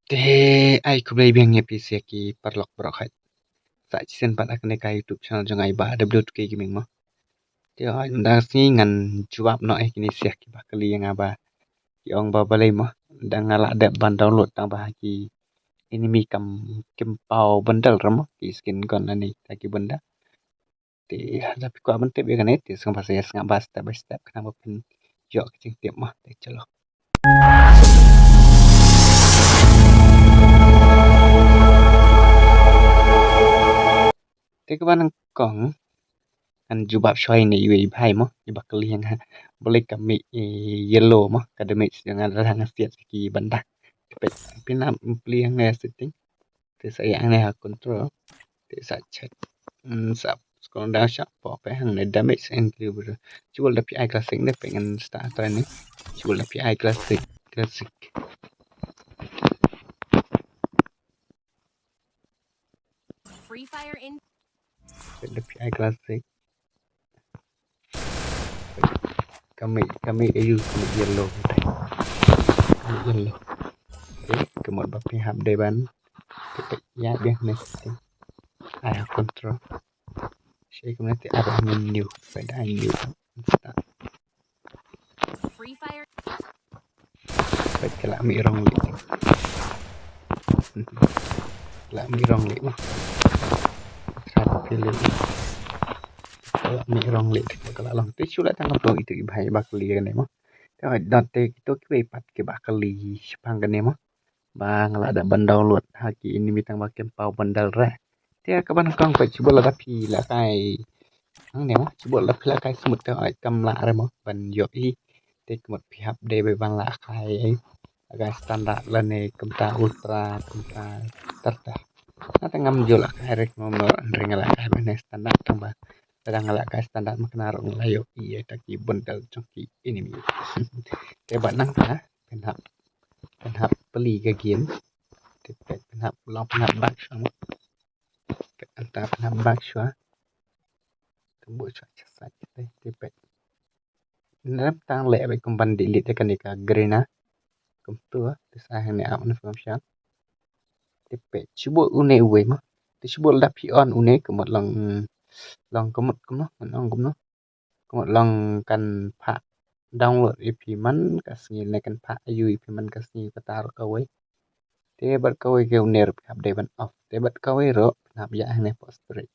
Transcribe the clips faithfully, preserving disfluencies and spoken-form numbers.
Te ai khublei biang ïa phi sa ki paralok baroh hoi. Sa shisien pat ha kane ka YouTube channel jong nga i Bah W two K Gaming mo. Te hoi mynta ka sngi ngan jubab noh ïa kine sa ki ba kylli ïa nga ba ki ong ba balei mo. Dang nga lah dep ban download tang ba ha ki enemy kam kim paw bundle re mo ki skin gun lane ta ki bundle. Te lada phi kwah ban tip ïa kane te sngewbha sa ïa sngap ba step by step khnang ba phin ïoh ka jingtip mo. Te chalo. Te kaba nyngkong ngan jubab shuwa ïa ine iwei i bhai mo, iba kylli ïa nga balei ka mih, eh, yellow mo, ka damage jong nga lada nga siat ki bynta. Te peit phin ap plie hangne setting. Te sa ïa hangne ha control. Te sa check. Hmm, sa scroll down sha poi peit hangne damage and deliver. Shu bol da P I classic ne peit ngan start try ne. Shu bol da P I classic, classic. Free Fire in. Peit da P I classic. Ka mih, ka mih aïu, ka mih yellow. Ka mih yellow. Te ka mut ba phi hap dei ban. Te peit ïa biang ne. Ai ha control. Shi kumne te ai ha menu. Peit ai new. Start. Free Fire. Peit ka la mih rong lieh. Ka la mih rong lieh mo. Sa phi lieh. Ka la mih rong lieh te ka la long. Te shu leh tang kumto ito i bhai ba kylli kane mo. Te hoi dot te kito kiwei pat kiba kylli shaphang kane mo. Ba nga lah dep ban download ha ki enemy tang ba kim paw bundle re. Te kaba nyngkong peit shu bol lada phi lehkai hangne mo, shu bol lada phi lehkai smooth te hoi kam lah re mo ban ïohi. Te ka mut phi hap dei ban lehkai, lehkai standard lane kumta ultra kumta ter ter. Nga te ngam ju lehkai re mo, hynrei nga lehkai ba ne standard tang ba lada nga lehkai standard ma kane ruh nga la ïohi ïa ta ki bundle jong ki enemy. Te bad nangta phin hap, phin hap plie ka game. Te peit phin hap long phin hap back shuwa mo. Peit hangta phin hap back shuwa. Te buh shuwa sha side te, te peit. Nrem tang leh beit kum ban delete ïa kane ka green a. Kumto te sa hangne app information. Te peit shu buh une uwei mo. Te shu buh lada phi on une ka mut long, long ka mut kumno, ngan ong kumno. Ka mut long kan phah download ïa phi man ka sngi ne kan phah aïu ïa phi man ka sngi kata ruh kawei. Te bad kawei ka une ruh phi hap dei ban off. Te bad kawei ruh phin hap ïa hangne post break.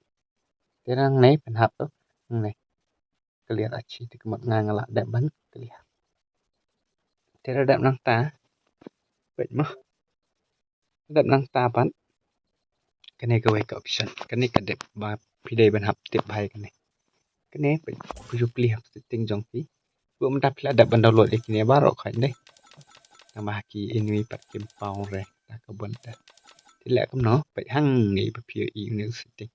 Te hangne phin hap to hangne clear achi te ka mut nga nga lah dep ban clear. Te lada dep nangta peit mo. Dep nangta pat kane kawei ka option, kane ka dep ba phi dei ban hap tip bha ïa kane. Kane peit phi ju plie ha setting jong phi. Ba mynta phi la dep ban download ïa kine baroh khoit dei. Tang ba ha ki enemy pat kim paw re ta ka bun te. Te leh kumno peit hangne ba phi ïohi une u setting.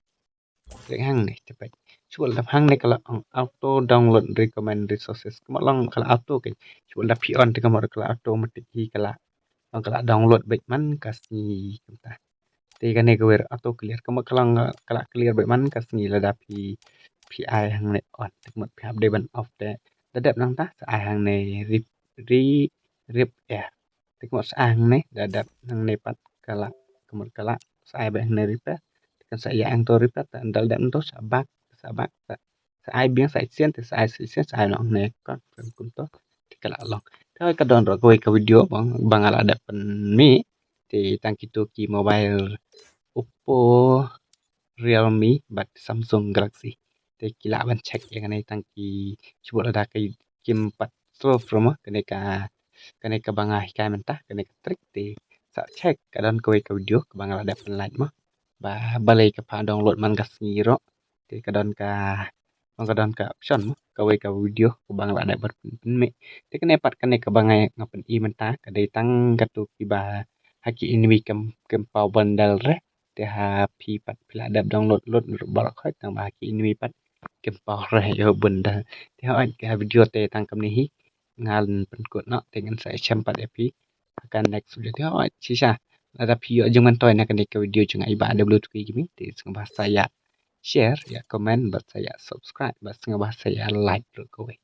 Peit hangne te peit. Shu bol da hangne ka la ong auto download recommend resources. Ka mut long ka la auto keiñ. Shu bol da phi on te ka mut ka la automatic hi ka la long ka la download beit man ka sngi kumta. Te kane kawei ruh auto clear ka mut ka long ka la clear beit man ka sngi lada phi, phi ai hangne on. Te ka mut phi hap dei ban off te. Da dep nangta sa ai hangne rip, ri, rip air. Te ka mut sa ai hangne, da dep hangne pat ka la, ka mut ka la sa ai beit hangne repair. Te kan sa ïa hangto repair, te ynda la dep nangto sa back, sa back, sa, sa ai biang sa shisien, te sa ai sa shisien, sa ai noh hangne confirm kumto. Te ka la long. Te hoi ka don ruh kawei ka video ba nga, ba nga la dep pynmih. Te tang kito ki mobile Oppo, Realme bad Samsung Galaxy. Te ki lah ban check ïa kane tang ki, shu bol lada ki kim pat solve ruh mo kane ka, kane kaba nga hikai mynta, kane ka trick te sa check, ka don kawei ka video kaba nga la dep pynlait mo. Ba balei ka phah download man ka sngi ruh. Te ka don ka, ka don ka option mo, kawei ka video kaba nga la dep ban pynmih. Te kane pat kane kaba nga, nga pyni mynta ka dei tang kato kiba ha ki enemy kim, kim paw bundle re. Te ha phi pat phi la dep download load ruh baroh khoit tang ba ha ki enemy pat kim paw re ïa u bundle. Te hoi ka video te tang kumne hi. Ngan pynkut noh te ngan sa ïashem pat ïa phi ha ka next video. Te hoi shisha lada phi ïoh jingmyntoi na kane ka video jong nga i Bah W two K Gaming te sngewbha sa ïa share, ïa comment bad sa ïa subscribe bad sngewbha sa ïa like ruh kawei.